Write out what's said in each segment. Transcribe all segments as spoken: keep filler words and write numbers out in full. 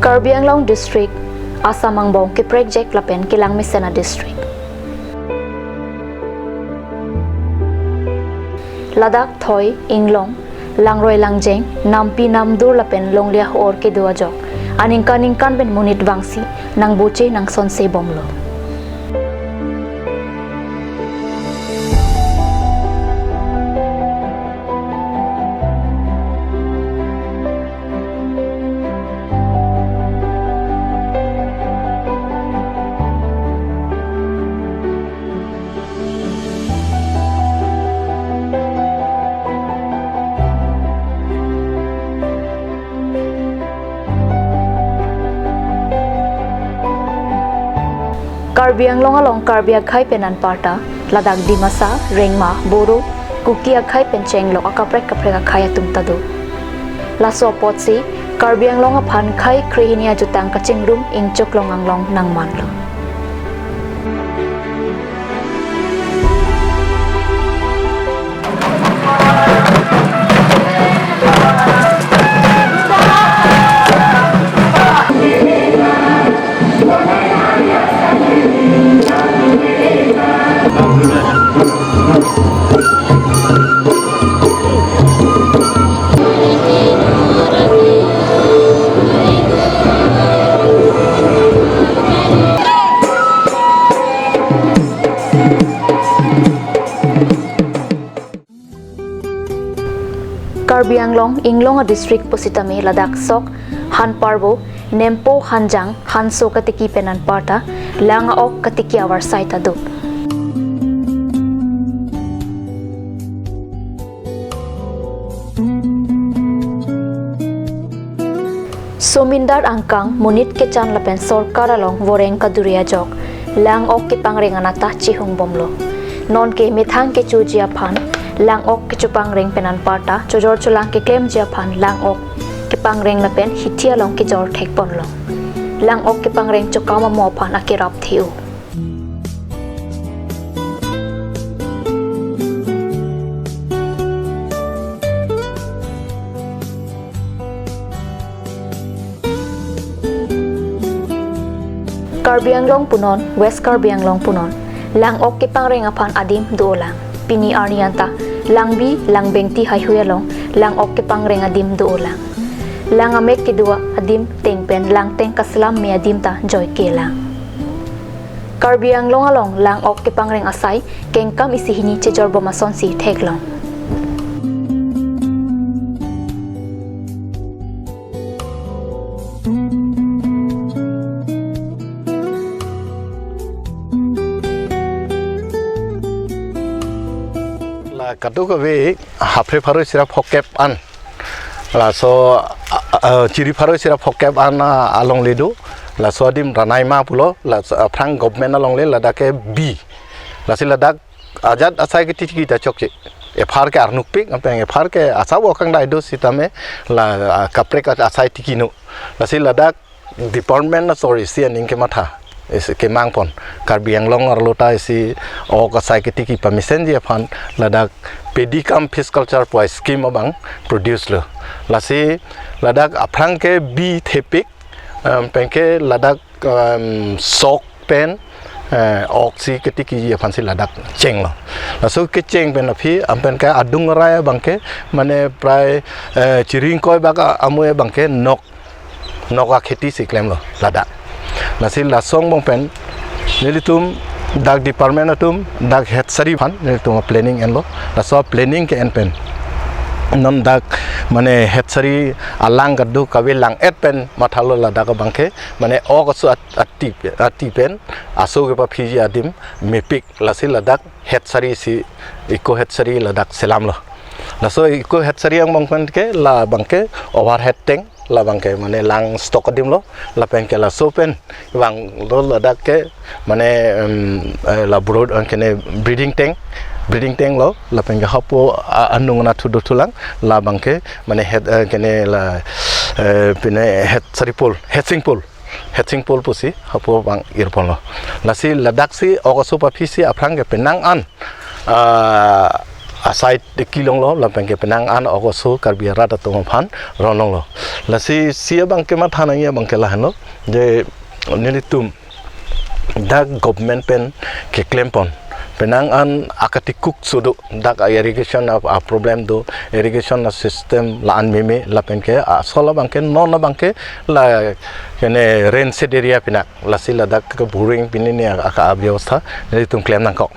Karbi Anglong district Assam angbong keprekjek lapen kelang mesen a district. Ladak thoi, inglong, langroi langjeng, nampi namdur lapen longle ahor kedo ajok aningkan ningkan pen monit vangsi nangboche nangsonse bomlo. Karbi Anglong along Karbi akhei pen anparta ladak Dimasa, Rengma, Boro, Kuki akhei pen chenglok akaprek kaprek akhei atum ta do. Laso apotsi Karbi Anglong aphan khei krehini ajutang kachingrum ingchuk long anglong nangmanlo. Karbi Anglong inglong a district pusitame ladak sok, han parbo, nempo, hanjang, hanso katiki pen anparta lang a-ok katiki avarsai ta do. Somindar angkang, monit kechan lapen sorkar along voreng kaduri ajok lang-ok kepangreng anat ta chihung bomlo. Nonke methang kechoji aphan lang-ok kechopangreng pen anparta chojor cholang keklemji aphan lang-ok kepangreng lapen hithi along kejor thekponlo. Lang-ok kepangreng chokam amo aphan akerap the-o. Karbi Anglong punon, West Karbi Anglong punon, lang-ok kepangreng aphan adim do-olang. Pini arni anta langbi, langbengti heihui along lang-ok kepangreng adim do-olang. Lang amek kedo adim teng pen langteng kaselam me adim ta joike lang. Karbi Anglong along lang-ok kepangreng asai kengkam isi hini chejor bom asonsi theklong. La kadokave haphre pharo sira phokep an, laso, a, a, chiri pharo sira phokep an, a, alongle do. Laso adim Ranaima pulo, laso aphrang government alongle, ladak ke bi. Lasi ladak ajat asai ketiki ta chokche. Ephar ke arnukpik, ampeng ephar ke asabo kangdai do sitame la, a, kaprek asai tikino. Lasi ladak department na sorry si aning kematha isi kemangpon. Karbi Anglong arlo ta isi ok asai ketiki pamesenji aphan ladak Paddy cum Fish Culture pu scheme abang produce lo. Lasi ladak aphrang ke bi thepik, em, penke ladak, em, sok pen, eh, ok si ketiki aphansi ladak chenglo. Laso kecheng pen aphi, ampen ke adung arai abangke, mane prai, eh, chiring koi bak a-, amu abangke nok, nok akheti si klemlo ladak. Lasi laso angbong pen, nelitum dak department atum, dak hatchery aphan, nelitum planning enlo. Laso planning ke-en pen non dak, mane hatchery alang kado kave lang-et pen mathalo ladak abangke, mane ok aso at-, ati, ati pen aso kepaphiji adim mepik, lasi ladak hatchery si, eco hatchery ladak selamlo. Laso eco hatchery angbong pen ke labangke overhead tank, labangke mane lang stock adim lo, lapen ke laso pen vanglo ladak ke mane, em, eh, la brood, eh, kene breeding tank, breeding tank lo, lapen ke hapu, a, anung na thudu thulang, labangke mane het, eh, kene la, eh, pine hatchery pool, hatching pool, hatching pool pusi hapu vang irponlo. Lasi ladak si ok aso paphisi aphrang ke penang an, ah, asai kelonglo, lapen ke penang an ok aso Karbi arat atum aphan ronlonglo. Lasi isi abang ke matha nangji abang ke lahenlo, je nelitum dak government pen keklempon, penang an akatikuk sudu, dak irrigation a, a problem do, irrigation a system la-an meme, lapen ke asol abang ke non abang ke la kene rain shed area pinak, lasi ladak ke boring pini ni aka abyawstha nelitum klem nangkok.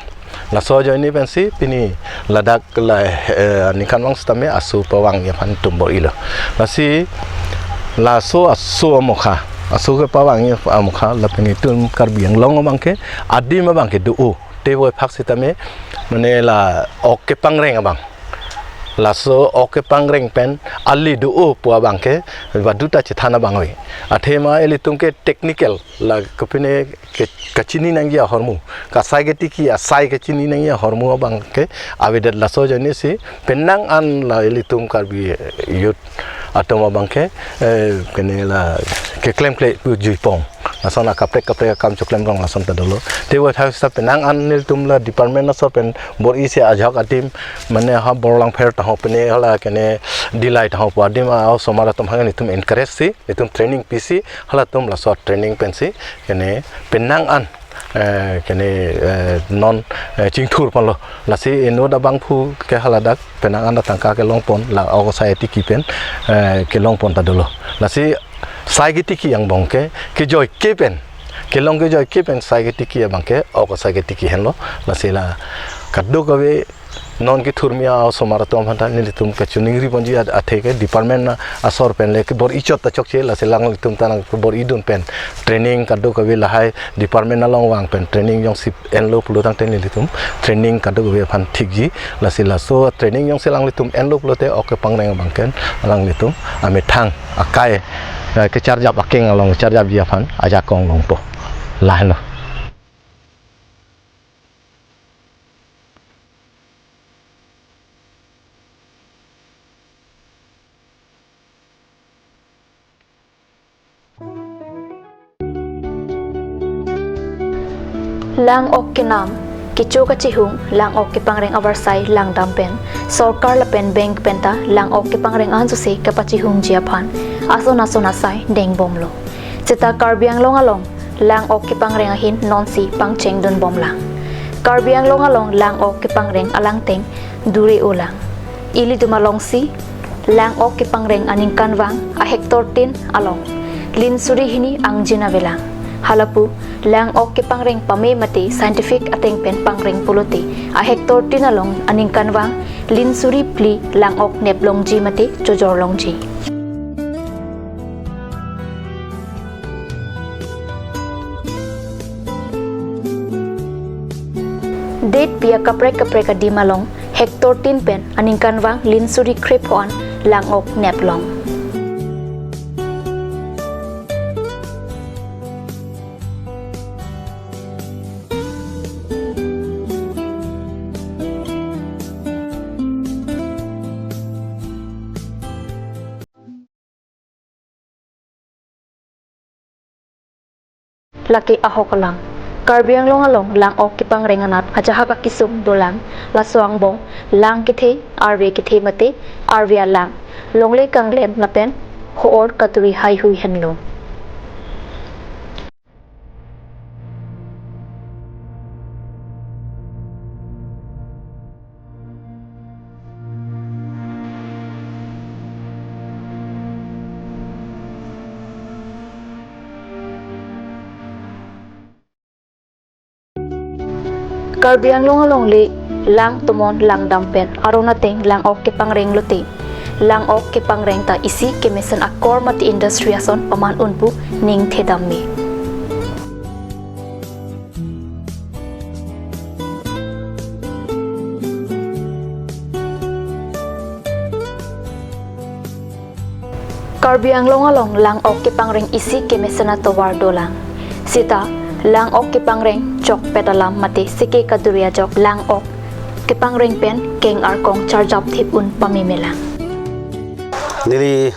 Laso ajoine pensi pini ladak la, eh, ningkan vang sitame aso pavangji aphan itum bor-ilo. Lasi laso aso amokha, aso kepavangji amokha, lapen itum Karbi Anglong abang ke adim abang ke do-o, teboi phak sitame, mane la ok kepangreng abang, laso ok kepangreng pen ali do-o pu abang ke baduta chethan abang ave. Athema ilitum ke technical la kopine ke kachini nangji ahormu, kasai ketiki asai kachini nangji ahormu abang ke avedet. Laso ajoine si penang an la ilitum Karbi youth atum abang ke, eh, kene la keklemkle pu juipong. Lason akaprek kaprek akam choklem rong lason ta dolo. Teboi phak sita penang an nelitum la department asor pen bor-isi ajahak adim, mane ha Borlangpher taho pene hala kene Dillai taho pu adim a osomar atum aphan nelitum encourage si, nelitum training pisi, halatum laso training pensi kene penang an, eh, kene, eh, non, eh, chingthur ponlo. Lasi inut abangphu ke haladak penang an atangka kelongpon, la ok asai tiki pen, eh, kelongpon ta dolo. Lasi sai ketiki angbong ke kejoike pen, kelong kejoike pen sai ketiki abang ke ok asai ketiki henlo. Lasi la kadokave non kethurmi a osomar atum aphan ta nelitum kachiningri ponji at-, athe ke department a asor pen le kebor-i chot ta chokche, lasi alanglitum ta nang kebor-i dun pen training kadokave lahai department along vang pen training jongsi enlo pulo tangte nelitum training kadokave aphan thikji, lasi laso training jongsi alanglitum enlo pulote ok kepangreng abang ke alanglitum amethang akai, eh, kecharjap akeng along charjapji aphan ajakong longpo. Lahenlo. Lang-ok kenam, kecho kachihung lang-ok kepangreng avarsai langdam pen, sorkar lapen bank penta lang-ok kepangreng ansose kapachihungji aphan ason ason asai dengbomlo. Seta Karbi Anglong along lang-ok kepangreng ahin nonsi pangchengdunbomlang. Karbi Anglong along lang-ok kepangreng alangteng dure-olang. Ilitum alongsi lang-ok kepangreng aningkanvang a hectare tin along lin suri hini angjin avelang. Halapu lang-ok kepangreng pame mate scientific ateng pen pangreng pulote a hectare tin along aningkanvang lin suri phli lang-ok neplongji mate chojorlongji. Detpi akaprek kaprek adim along hectare tin pen aningkanvang lin suri krepho an lang-ok neplong. Lake ahok alam. Karbi Anglong along lang-ok kepangreng anat ajahak akesung dolang, laso angbong lang kethe, arve kethe mate arve alang, longle kanglem lapen ho-or katuri haihui henlo. Karbi Anglong alongle lang tomon langdam pen aron ateng lang-ok kepangreng lote, lang-ok kepangreng ta isi kemesen akor mate industry ason paman un pu ning thedam me. Karbi Anglong along lang-ok kepangreng isi kemesen atovar dolang. Seta lang-ok kepangreng chokpet alam mate seke kaduri ajok lang-ok kepangreng pen keng arkong charjap thip un pamemelang. Neli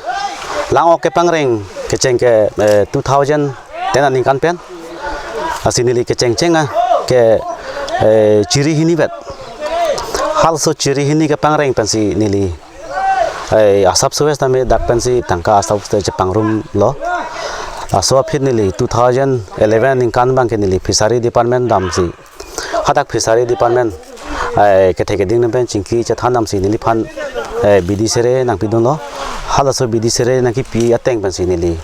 lang-ok kepangreng kecheng ke, eh, two thousand ten aningkan pen. Lasi neli kechengcheng a ke, eh, chiri hini vet. Halaso chiri hini kepangreng pensi neli, eh, asap suwes tame dak pensi tangka asap suwes chepangrum lo. Laso aphi neli two thousand eleven ningkan abangke neli Fishery Department damsi, hadak Fishery Department, eh, kethe keding pen chingki chethan damsi neliphan, eh, bidi sere nangpidunlo. Halaso bidi sere nangkipi ateng pensi neli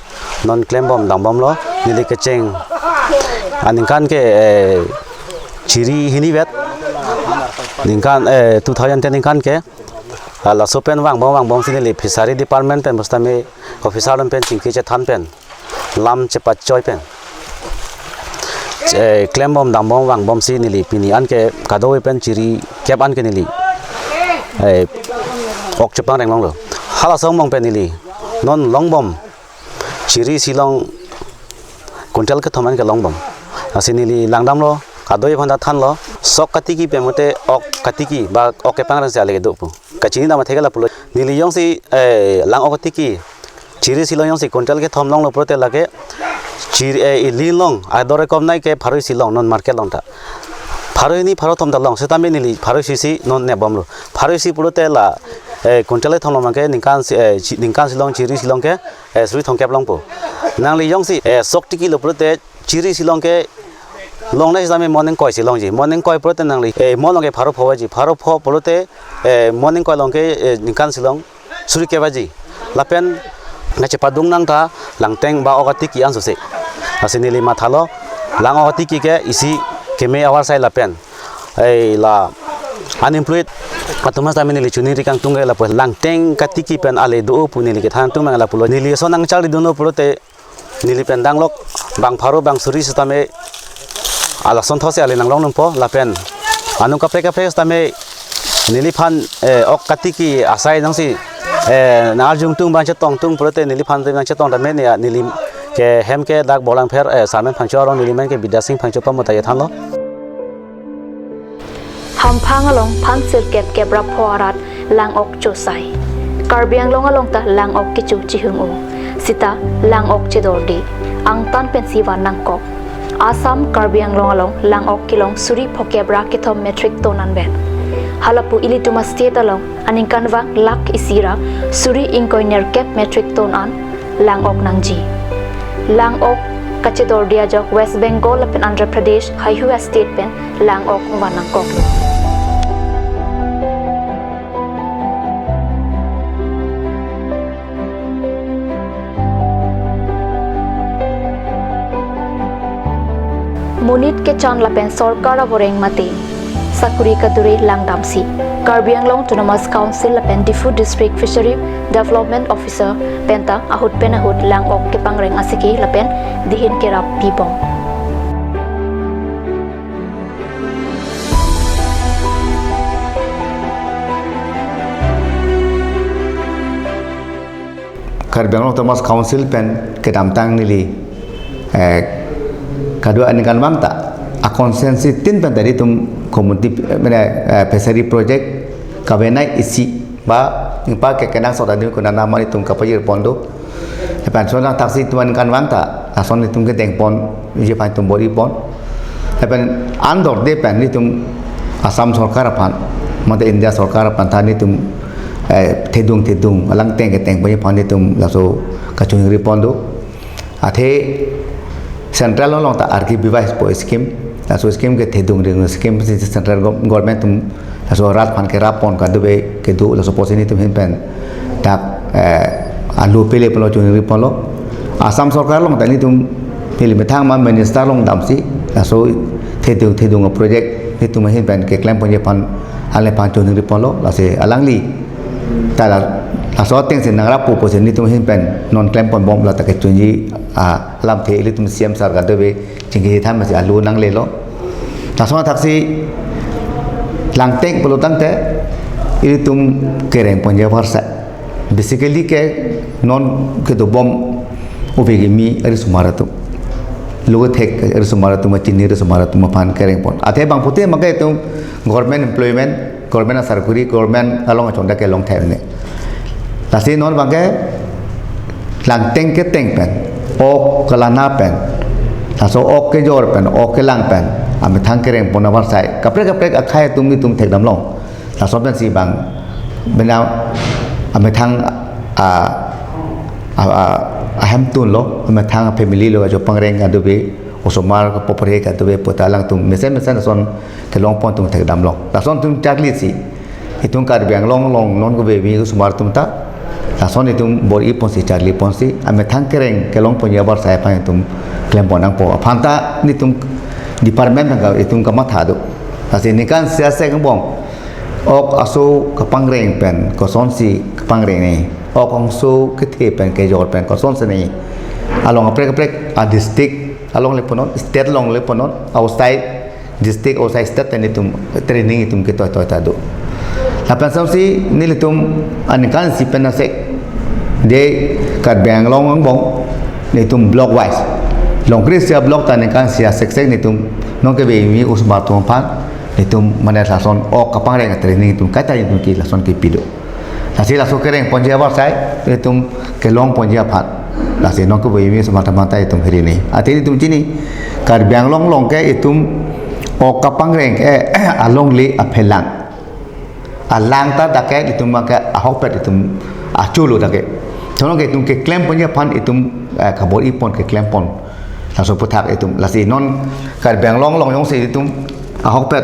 non klembom dambomlo. Neli kecheng aningkan ke, eh, chiri hini vet. Ningkan, eh, two thousand ten ningkan ke, ah, laso pen vangbom vangbomsi neli Fishery Department pen bostame officer pen chingki chethan pen, lam chepachoi pen, eh, klembom dambom vangbomsi neli pini anke kadokave pen chiri kep anke neli, eh, ok chepangreng longlo. Halaso angbong pen neli non longbom chiri isi along quintal kethom anke longbom. Lasi neli langdamlo, kadokave aphanta thanlo, sok katiki pen mate ok katiki ba ok kepangrengsi ale kedo pu kachini dam atheke lapulo. Neli jongsi, eh, lang ok katiki chiri isi along jongsi quintal kethom longlo pulote lake chiri, eh, ili along ador ekom nai ke pharo isi long non market along ta. Pharo hini pharo thom ta long, setame neli pharo isi si non nepbomlo. Pharo isi pulote la, eh, quintal kethom long abangke ningkan isi, eh, chi-, ningkan isi long chiri isi along ke, eh, suri thomkep longpo. Nangli jongsi, eh, sok tiki lo pulote chiri isi along ke longnai setame mo ingkoi si longji. Mo ingkoi pulote nangli, eh, mo along ke pharo pho ji. Pharo pho pulote, eh, mo ingkoi along ke, eh, ningkan isi long suri kep aji. Lapen nangchepadung nang ta langteng ba ok katiki ansose. Lasi neli mathalo, lang ok katiki ke isi keme avarsai lapen, eh, la unemployed atum setame neli choningri kangtung ke lapu langteng katiki pen ale do pu neli kethan tung mang lapulo. Neli ason nangcharlidunlo pulote neli pen danglok bang pharo bang suri setame alason thotsi ale nanglong numpo lapen anung kaprek kaprek setame neliphan, eh, ok katiki asai nangsi, eh, nang-arjung tung bang chetong tung pulote neliphan te bang chetong tame ne neli ke hem ke dak Bolangpher, eh, Sarmen Phangcho arong neli men ke Bidya Sing Phangcho pamota ye thanlo. Hamphang along phan sirkep kep ra pho arat lang ok chosai. Karbi Anglong along ta lang ok kecho chihung-o. Sita lang ok chedorde. Angtan pensi van nangkok. Assam, Karbi Anglong along lang ok kelong suri phokep ra kethom metric ton anvet. Halapu ilitum a-state along aningkanvang lakh isi ra suri ingkoi nerkep metric ton an lang ok nangji. Lang ok kachedorde ajok West Bengal lapen Andhra Pradesh haihui a-state pen lang ok van nangkoklo. Monit kechan lapen sorkar avoreng mate sakuri kadure langdamsi Karbi Anglong Autonomous Council lapen Diphu District Fishery Development Officer penta ahut pen ahut lang ok kepangreng asike lapen dihin kerap pibom. Karbi Anglong Autonomous Council pen kedamtang neli, eh, kado aningkanvang ta a-constituency tin pen ta ilitum community, eh, mane, eh, fishery project kavenai isi ba ingpa ke kenangsot adim konat nama ilitum kapajir pon do. Lapen ason thaksi ilitum aningkanvang ta ason ilitum kedeng pon, iji aphan ilitum bor-i pon. Lapen andorde pen ilitum Assam sorkar aphan mate India sorkar aphan ta ilitum, eh, thedung thedung alangteng keteng pon aphan ilitum laso kachoningri pon do. Athe central along ta R K V Y po scheme, laso scheme ke thedung ring scheme si central gov-, government atum laso rat aphan kerap pon kadokave kedo laso pusi nelitum ahin pen dak, eh, alu pele pulo choningri pulo. Assam sorkar along ta nelitum neli methang ma minister along damsi laso thedung thedung project nelitum ahin pen keklem ponji aphan ale aphan choningri pulo, lasi alangli ta la laso atengsi nangrappo pusi nelitum ahin pen non klem ponbom la ta kechunji, ah, lamthe ilitum C M sir kadokave chingki than masi alu nanglelo. Lason thaksi langteng pulo tangte ilitum kereng ponji apharsa. Basically ke non kedobom ove kimi arisomar atum. Lo thek arisomar atum, chini arisomar atum aphan kereng pon. Athe bang pute make itum government employment, government asarkuri, government along achonda kelong thek ne. Lasi non abangke langteng keteng pen, ok kelana pen, laso ok kejor pen, ok kelang pen amethang kereng pon apharsai kaprek kaprek akhei atum itum thekdam long. Lason pensi bang bena amethang a, a, a, ahemtun lo, amethang family lo, ajo pangreng adubi, osomar kapoporhe adubi puta alangtum mesen mesen lason kelongpon atum thekdamlo. Lason atum charlisi itum Karbi Anglong along non kevemi osomar atum ta lason itum bor-iponsi charliponsi amethang kereng kelongponji abarsai aphan itum klempon nangpo. Aphanta nelitum department abang itum kamatha do. Lasi ningkan isi asek angbong ok aso kapangreng pen kosonsi kapangreng nangji, ok aso kethe pen kejor pen kosonsi nangji, along kaprek kaprek a district alongle punon, state alongle punon, outside district, outside state ta nelitum training itum ketoitoi ta do. Lapen asonsi nelitum aningkan isi pen asek de Karbi Anglong angbong nelitum block wise, Longkri isi ablock ta ningkan isi asek sek nelitum non kevemi osomar atum aphan nelitum mane lason ok kapangreng training itum kaita itum ke lason kepi do. Lasi laso kerengponji abarsai itum kelongponji aphan, lasi non kevemi osomar atum aphan ta itum hiri nangji. Athe itum chini Karbi Anglong along ke itum ok kapangreng ke alongle aphelang, alang ta dak ke itum ke ahokpet itum achulo dak ke. Sono ke itum keklemponji aphan itum, eh, kabor-ipon keklempon. Laso aputhak itum, lasi non Karbi Anglong along jongsi itum ahokpet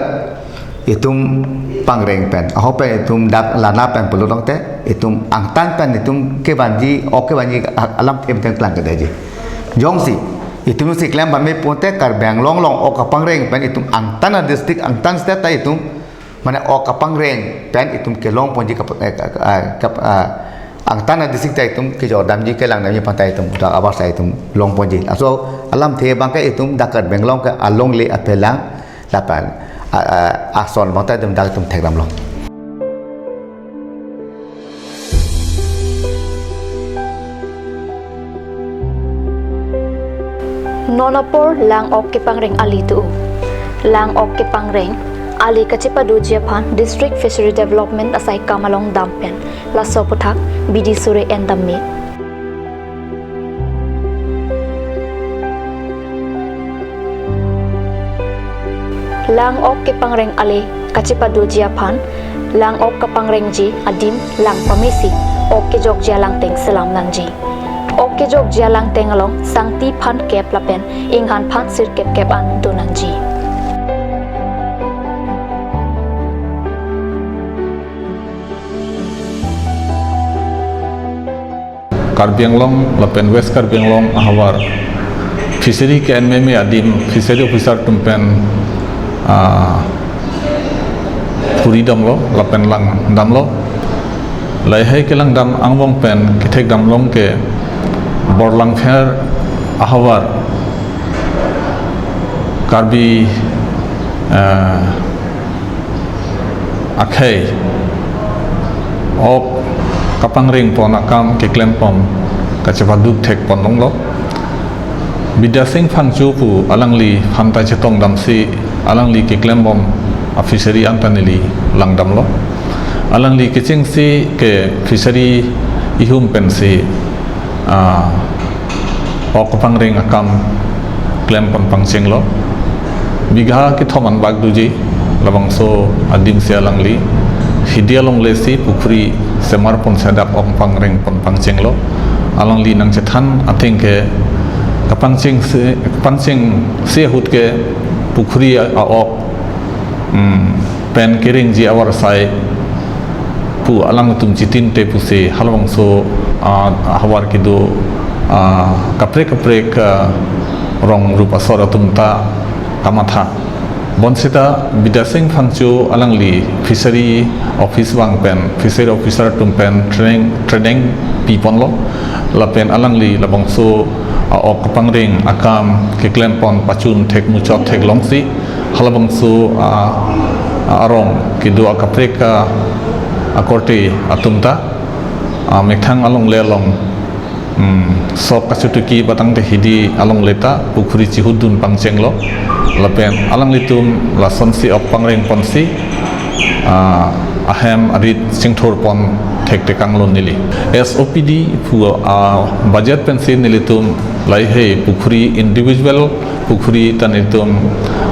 itum pangreng pen, ahokpet itum dak lana pen pulo tangte itum angtan pen itum kevanji, ok kevanji a-, alamthe pen klangkledetji. Jongsi itum si klem pame pute Karbi Anglong along ok kapangreng pen itum angtan a district, angtan state ta itum mane ok kapangreng pen itum kelongponji kap-, eh, ka-, ka-, eh, kap-, eh, angtan a district ta itum kejordamji kelang damji aphan ta itum dak abarsai itum longponji. Laso alamthe abang ke itum dak Karbi Anglong ke alongle aphelang lapen a, a, ason abang ta itum dak itum thekdamlo. Non apor lang ok kepangreng ali do. Lang ok kepangreng ali kachepadoji aphan District Fishery Development asai kam along dam pen laso aputhak bidi suri endam me. Lang ok kepangreng ali kachepadoji aphan, lang ok kapangrengji adim lang pamesi ok kejokji alangteng selam nangji. Ok kejokji alangteng along sangti phan kep lapen inghan phan sirkep kep an do nangji. Karbi Anglong lapen West Karbi Anglong ahavar fishery ke-en meme adim fishery officer atum pen, ah, phuri damlo lapen lang damlo. Lahai kelang dam angbong pen kethek damlong ke Borlangpher ahavar Karbi, ah, akhei ok kapangrengpon akam keklemponbom kachepaduk thekpon longlo. Bidya Sing Phangcho pu alangli aphan ta chetong damsi alangli keklembom a fishery anta neli lang damlo. Alangli kechengsi ke fishery ihum pensi, ah, ok kapangreng akam klempon pangchenglo. Bigha kethom anbak doji, labangso adim si alangli hidi alongle si pukhuri semarpon sedak ok kapangrengpon pangchenglo. Alangli nangchethan ateng ke kapangchengsi, kapangchengsi ahut ke pukhuri a, a-ok, hmm, pen kerengji abarsai pu alangtum chitinte pusi halabangso, ah, ahavar kedo, ah, kaprek kaprek, ah, rong rup asor atum ta kamatha. Bonsita Bidya Sing Phangcho alangli fishery office abang pen fishery officer atum pen training, training piponlo. Lapen alangli labangso, ah, ok kapangreng akam keklempon pachun thek muchot theklongsi halabangso, ah, ah, arong kedo akaprek, ah, akorte atum ta, ah, methang alongle along, hmm, sok kachotuki patangte hidi alongle ta pukhuri chihutdun pangchenglo. Lapen alanglitum lasonsi ok pangrengponsi ah, ahem arit chingthur pon thektekang lo neli. S O P D pu, ah, budget pensi nelitum lahei pukhuri individual pukhuri ta nelitum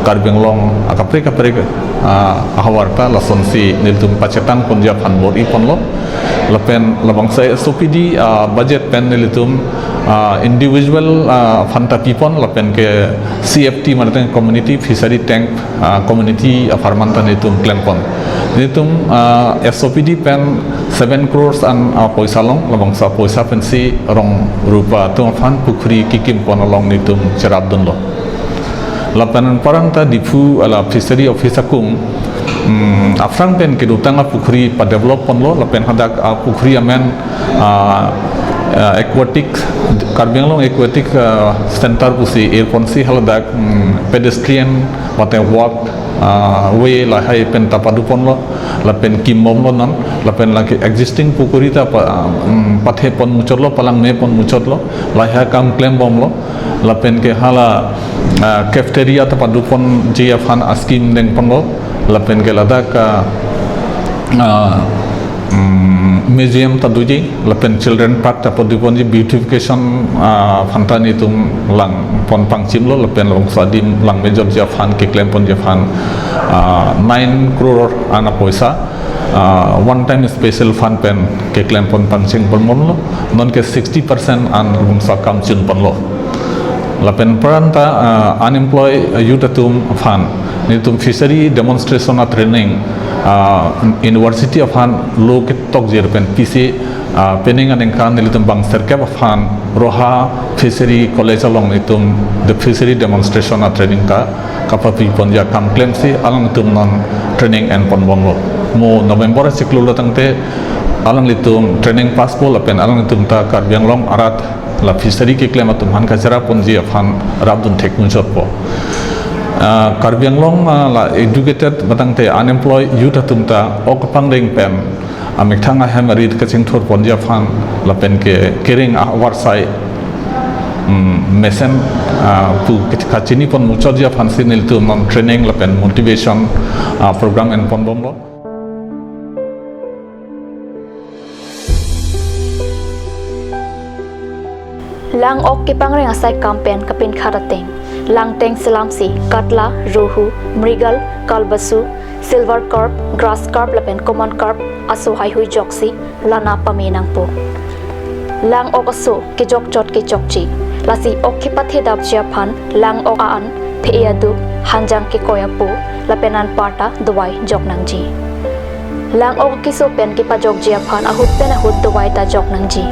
Karbi Anglong akaprek kaprek, ah, ahavar ta lasonsi nelitum pachetang ponji aphan bor-i ponlo. Lapen labangso S O P D, ah, budget pen nelitum, ah, individual, ah, aphan ta pi pon lapen ke C F T mane community fishery tank, ah, community apharman ta nelitum klem pon. Nelitum, ah, S O P D pen seven crores an, ah, poisa long, labangso poisa pensi rong rupa atum aphan pukhuri kekim pon along nelitum cherap dunlo. Lapen anparta Diphu ala fishery office akung, mm, aphrang pen kedotang apukhuri padevelop ponlo, lapen hadak apukhuri amen, ah, ah, aquatic, Karbi Anglong Aquatic, ah, Center pusi ir ponsi haladak, mm, pedestrian mate walk, ah, way lahai pen ta padu ponlo, lapen kim bomlo non, lapen lake existing pukhuri ta pa, ah, mm, pathe pon muchotlo, palangme pon muchotlo, lahai akam klem bomlo, lapen ke hala, ah, cafeteria ta padu ponji aphan a-scheme deng ponlo, lapen ke ladak, ah, ah, mm, museum ta doji, lapen children park ta padu ponji, beautification, ah, aphan ta nelitum lang pon pangchimlo, lapen labangso adim langme jotji aphan keklem ponji aphan, ah, nine crore an apoisa, ah, one time special fund pen keklem pon pangcheng pon bomlo, non ke sixty percent an labangso akam chun ponlo. Lapen anparta, ah, unemployed youth atum aphan nelitum fishery demonstration a-training, ah, university aphan lo ketokjir pen pisi, ah, pening aningkan nelitum bang sirkep aphan Roha Fishery College along nelitum the fishery demonstration a-training ta kapapi ponji akam klemsi alangtum non training en pon bomlo. Mo November achiklo lo tangte alanglitum training pass po lapen alanglitum ta Karbi Anglong arat la fishery keklem atum aphan kacherap ponji aphan rapdun thek muchot po. Ah, Karbi Anglong, ah, la educated ba tangte unemployed youth atum ta ok pangdeng pen amethang ahem arit kachingthur ponji aphan lapen ke kereng avarsai, mm, mesen, ah, pu kachini pon muchotji aphansi nelitum non training lapen motivation, ah, program en pon bomlo. Lang-ok kepangreng asai kam pen kapinkhat ateng, langteng selamsi katla, rohu, mrigal, kalbasu, silver carp, grass carp lapen common carp aso haihui joksi lana pame nangpo. Lang-ok aso kejok chot kechokche. Lasi ok kepathe dapji aphan lang-ok a-an phe-e aduk, hanjang kekoi apo lapen anparta dovai jok nangji. Lang-ok keso pen kepajokji aphan ahut pen ahut dovai ta jok nangji.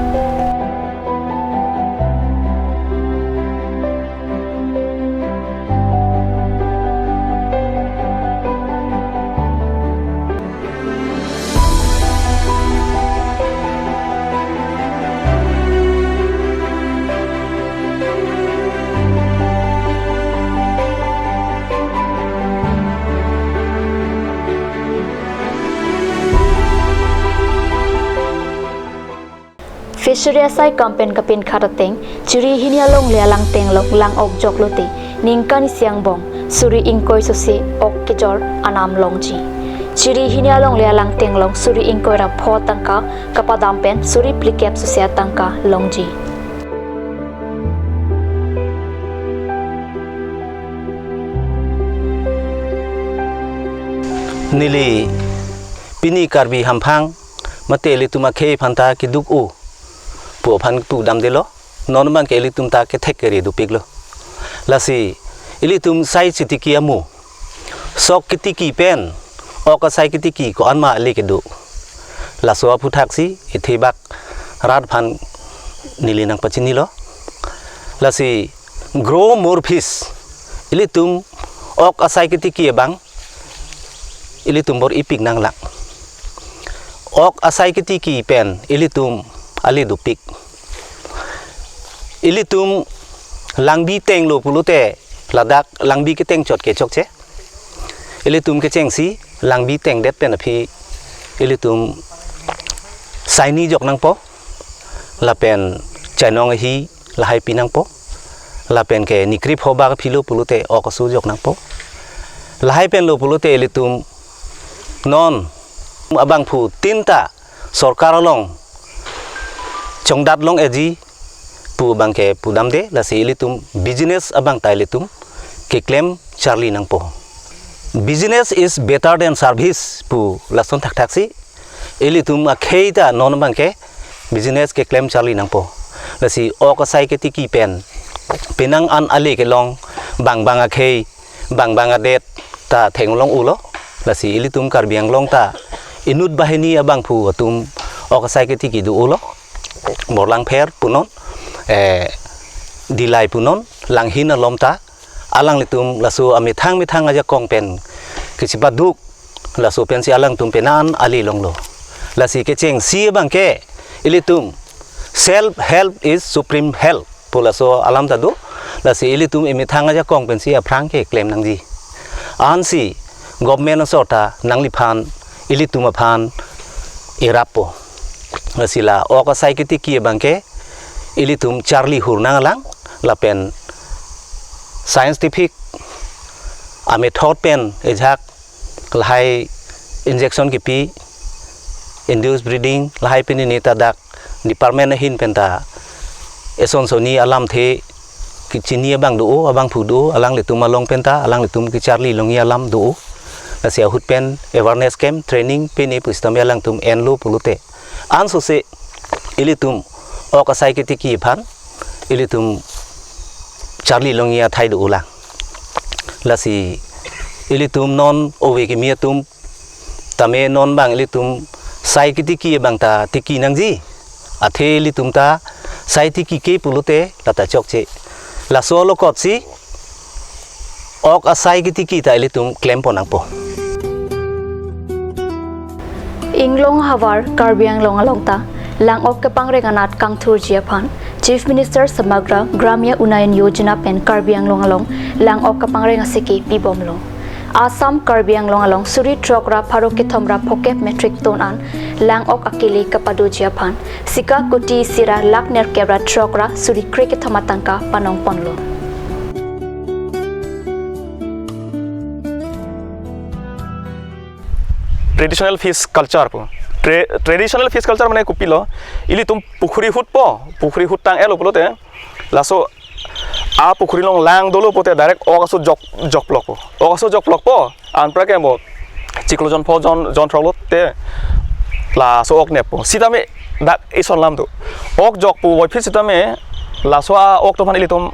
Fishery asai kam pen kapinkhat ateng, chiri hini alongle alangteng along lang-ok joklo te, ningkan isi angbong suri ingkoi sose ok kejor anam longji. Chiri hini alongle alangteng along suri ingkoi ra pho atangka kapadam pen suri phlikep sose atangka longji. Neli pini Karbi hamphang mate ilitum akhei aphanta keduk-o pu aphan pudamdelo, non abang ke ilitum ta kethek kere dopiklo. Lasi ilitum sai chitiki amo, sok kitiki pen ok asai kitiki ko-an ma ale kedo, laso aphuthaksi ithibak rat aphan neli nangpachinilo. Lasi grow more fish, ilitum ok asai kitiki abang ilitum bor-ipik nanglang. Ok asai kitiki pen ilitum ale dopik. Ilitum langbi tenglo pulote ladak langbi keteng chot kechokche. Ilitum kechengsi langbi tengdet pen aphi ilitum saini jok nangpo, lapen chainong ahi lahai pi nangpo, lapen ke nikrip hobak philo pulote ok aso jok nangpo. Lahai penlo pulote ilitum Non abangphutin ta sorkar along chongdat long eji pu abangke pudamde, lasi ilitum business abang ta ilitum keklem charli nangpo. Business is better than service pu lason thakthaksi ilitum akhei ta non abangke business keklem charli nangpo. Lasi ok asai ketiki pen penang an ale kelong, bang bang akhei, bang bang adet ta theklong ulo. Lasi ilitum Karbi Anglong ta inut banghini abangphu atum ok asai ketiki do ulo. Borlangpher punon, eh, Dillai punon, Langhin alom ta alanglitum laso amethang methang ajakong pen kachepaduk, laso pensi alangtum penang ale longlo. Lasi kechengsi abangke ilitum self help is supreme help pu laso alam ta do. Lasi ilitum emethang ajakong pensi aphrang keklem nangji. Ansi government asor ta nangliphan, ilitum aphan erappo. Lasi la ok asai ketiki abangke ilitum charli hur nanglang, lapen scientific amethod pen ejak, lahai injection kipi, induced breeding, lahai pini ne ta dak department ahin pen ta eson soni alamthe kechini abang do, abangphu do, alanglitum along pen ta alanglitum kecharli longji alam do. Lasi ahut pen awareness camp, training pini pusitame alangtum enlo pulote, ansose ilitum ok asai ketiki aphan ilitum charli longji athai do ulang. Lasi ilitum non ove kimi atum tame non bang ilitum sai ketiki abang ta tiki nangji. Athe ilitum ta sai tiki ke pulote lata chokche. Laso alokotsi ok asai ketiki ta ilitum klempon nangpo. Inglong havar Karbi Anglong along ta lang-ok kepangreng anat kangthurji aphan Chief Minister Samagra Gramya Unnayan Yojana pen Karbi Anglong along lang-ok kepangreng asiki pibomlo. Assam Karbi Anglong along suri throk ra pharo kethom ra phokep metric ton an lang-ok akele kepadoji aphan sika kuti isi ra lakh nerkep ra throk ra suri krekethom atangka panongponlo. Traditional fish culture pu. Tra-, traditional fish culture mane kopilo? Ilitum pukhuri hutpo, pukhuri hut tang-etlo pulote, laso apukhuri along lang dolo pote direct ok aso jok, jokplokpo. Ok aso jokplokpo, anpra ke mo chiklo jon pho jon, jon throklo te laso ok neppo. Sitame dak ison alam do. Ok jokpo voiphit sitame laso a-ok atum aphan ilitum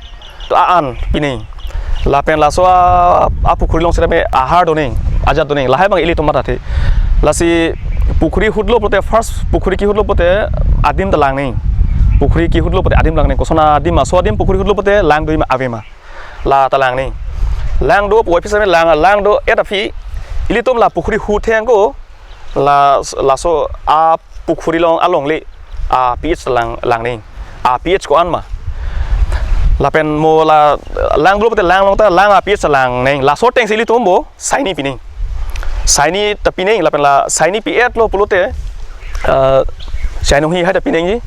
a-an pining. Lapen laso a, apukhuri along sitame ahar doning, ajat doning. Lahai abang ilitum mathathe. Lasi pukhuri hutlo pote, first pukhuri kehutlo pote adim ta langning. Pukhuri kehutlo pote adim langning. Koson adim ma, laso adim pukhuri hutlo pote lang do ma ave ma. La ta langning. Lang dopo voiphit sitame lang, lang do-et aphi ilitum la pukhuri hut thengko la, laso apukhuri along alongle a-pH ta lang, langning. A-pH ko-an ma. Lapen mo la lang dolo pote lang long ta lang a-pH ta langning. Laso atengsi ilitum bo saini pining. Saini ta pining, lapen la saini pi-etlo pulote, eh, saini hi hai ta piningji.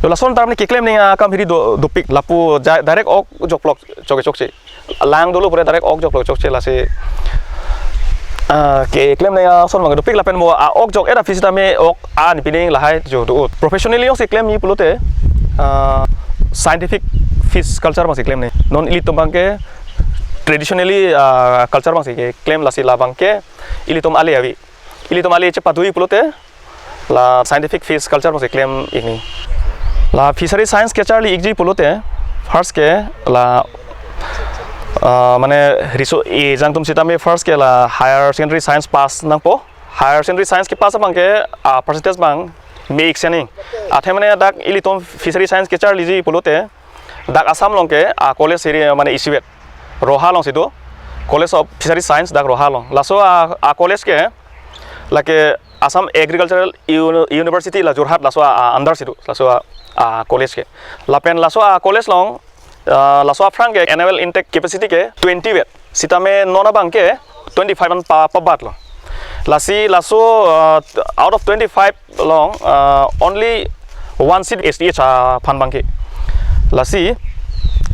To lason tarmani keklem ning akam hiri do, dopik, lapu ja-, direct ok joklok choke chokche. Lang dolo pura direct ok joklok chokche, lasi, ah, keklem ning ason abang dopik. Lapen mo a-ok jok-et aphi sitame ok an pining lahai jo do. Professionally jongsi klemji pulote, ah, scientific fish culture abangsi klemnang. Non ilitum abangke traditionally, ah, culture abangsi keklem, lasi la abangke ilitum ale ave. Ilitum ale chepadoi pulote la scientific fish culture abangsi klem-iknang. La fishery science kecharli-ikji pulote, first ke la, ah, mane riso ejang atum sitame first ke la higher secondary science pass nangpo. Higher secondary science kepass abangke, ah, percentage abang me-ik sining. Athe mane dak ilitum fishery science kecharliji pulote, dak Assam along ke a-college area mane isivet. Roha alongsi do. College of Fishery Science dak Roha along. Laso a, a-college ke lake Assam Agricultural Uni-, University la Jorhat laso a, a-under si do. Laso a, a-college ke. Lapen laso a-college along, ah, laso aphrang ke annual intake capacity ke twenty vet. Sitame non abangke twenty-five an pa, pabatlo. Lasi laso, ah, out of twenty-five along, ah, only one seat H T H aphan abangke. Lasi,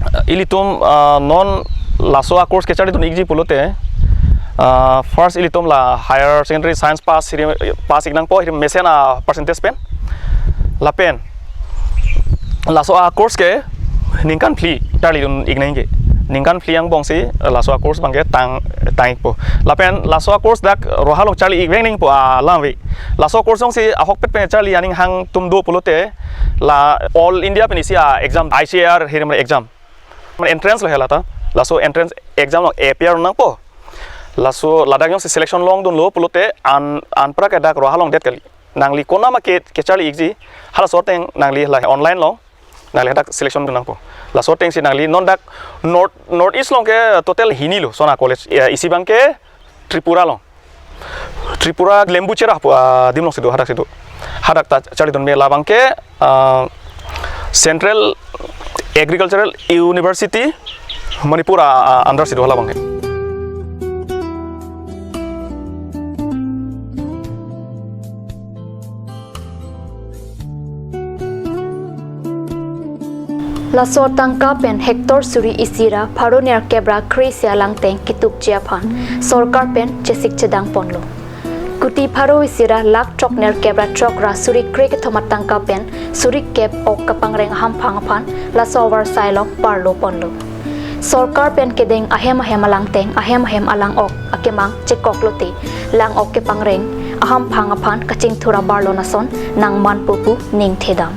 ah, ilitum, ah, non laso a-course kecharlidun-ikji pulote, Ah, first ilitum la higher secondary science pass hiri, pass ik nangpo hiri mesen a percentage pen. Lapen laso a course ke ningkan phli charlidun ik nangji. Ningkan phli angbongsi laso a course abangke tang tang ikpo. Lapen laso a course dak roha along charli ik veng nangpo alam ave. Laso course alongsi ahokpet pen charli aning hang atum do pulote la All India pen isi a exam, I C A R hirim exam. Entrance lo hela ta. Laso entrance exam along appear nangpo. Laso ladak jongsi selection longdunlo pulote an anpra ke dak roha along det kali. Nangli konat ma ke kecharli ikji, halaso ateng nangli la online along nangli hadak selection dun nangpo. Laso atengsi nangli non dak North North East along ke total hini lo sona college. Ya, isi abangke Tripura along. Tripura Lembuchera pu adim alongsi do, hadaksi do. Hadak ta charlidun me labangke ah, Central Agricultural University Manipur a, a undersi do halabangke. Laso tangka pen hectare suri isi ra pharo nerkep ra kre-isi alangteng ketukji aphan sorkar pen chesik chedang ponlo. Kuti pharo isi ra lakh throk nerkep ra throk ra suri kre kethom atangka pen suri kep ok kapangreng ahamphang aphan laso avarsai along parlo ponlo. Sorkar pen kedeng ahem ahem alangteng ahem ahem alang ok akemang chekok lote lang ok kepangreng ahamphang aphan kachingthur abarlo ason nangmanpo pu ningthedam.